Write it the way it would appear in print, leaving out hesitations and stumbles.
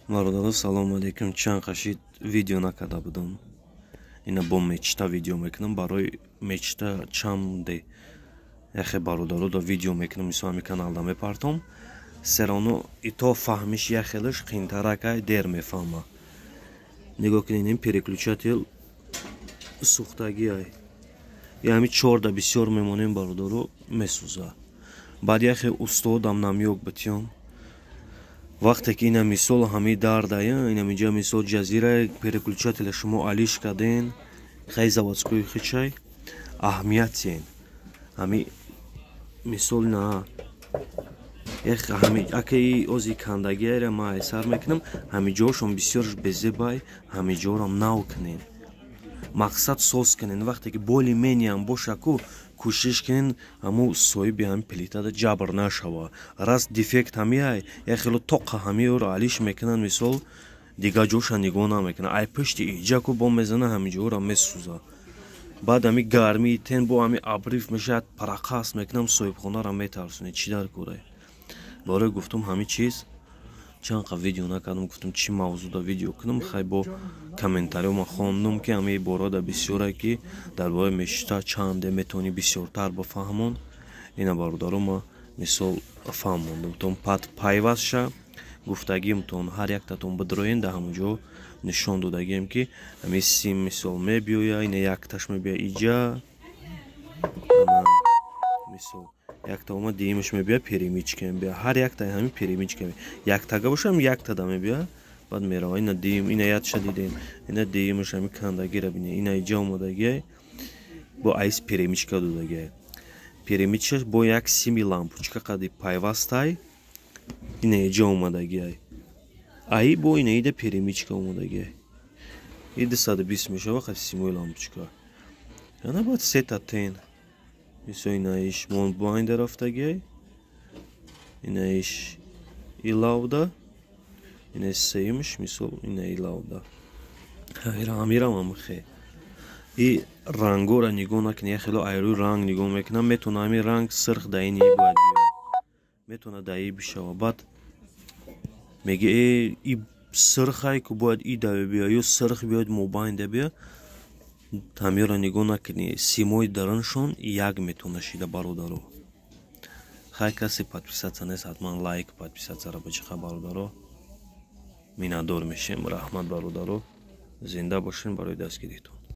Бародаро, салому алейкум. Чанд қашид видео накарда будам. Ина бо мечта видео мекунам. Барои мечта чанде яхе бародаро да видео мекунам, мисол ҳами каналда мепартом. Сероно ито фаҳмиш яхелаш қиинтаракай, дер мефаҳма. Нигоҳ кунед, ин переключатель сӯхтагиай. Ҳами чорда бисёр мемонем, бародаро, месӯза. Баъд яхе устодам намёк битём. Вақте ки ина мисол ҳами дардая, инамиҷа мисол ҷазира переключателя шумо алиш карден, хай заводской хичай аҳамият тиен. Ҳами мисол на акаи ози кандагиайра ма айсар мекунам, ҳами ҷошон бисёрш безебай, ҳами ҷорам нав кунен. Мақсад соз кунен, вақте ки более-менее ам боша ку, кӯшиш кунен ҳаму соҳиби ҳами плитада ҷабр нашава. Раз дефект ҳамиай, як хело тоқа ҳамиёро алиш мекунанд, мисол дигар ҷоша нигоҳ намекунанд. Ай пушти иҷа ку бо мезана, ҳами ҷоро месӯза. Баъд ҳами гармии тен бо ҳами обрыв мешавад, парақас мекунам, соҳибхонаро метарсонед. Чӣ дар кӯрай? Барои гуфтум ҳами чиз чанд қа видео накардам, гуфтум чӣ мавзӯъда видео кунам. Хай, бо комментариҳо ман хондум, ки ҳамаи борода бисёре, ки дар бораи мечта чанде метавонӣ бисёртар бифаҳмон. Ина, бародаро, ма мисол фаҳмондум. Тон пад пайваст ша гуфтагимтон, ҳар яктатон бидроен, дар ҳамон ҷо нишон додагием, ки ҳамин сим мисол мебиёя, ина якташ мебиёя иҷа, мисол якта омад, дуюмаш мебиёя, перемычка мебиёя. Ҳар яктаи ҳамин перемычка яктага бошам, яктада мебиёя, баъд мерава. Ина дуюм, ина ятша дидем, ина дуюмаш ҳамин кандагира бинед, ина иҷа омадагиай, бо айс перемычка додагиай. Перемычкаш бо як сими лампочка қади пайвастай, ина иҷа омадагиай. Аи бо ина ида перемычка омадагиай. И 220 мешава қади симои лампочка. Ана баъд сета тен. Мисол инаиш монбайнда рафтагиай, инаиш илавда, ина сеюмш мисол ина илавда. Ҳамирам амхе. И рангора нигоҳ накунед, як хело айрӯи ранг нигоҳ мекунам, метавона ҳамин ранг сирх да ини бояд биёяд, метавона да и бишава. Баъд меги: «Э, и сирхай ку, бояд и даве биёяд ё сирх биёяд, мобайнда биёяд». Ҳамёро нигоҳ накунед, симои даруншон як метавона шида, бародаро. Хай, касе подписаться нест, ҳатман лайк, подписатьсяро бичиқа, бародаро, миннатдор мешем. Раҳмат, бародаро, зинда бошен барои дастгиритон.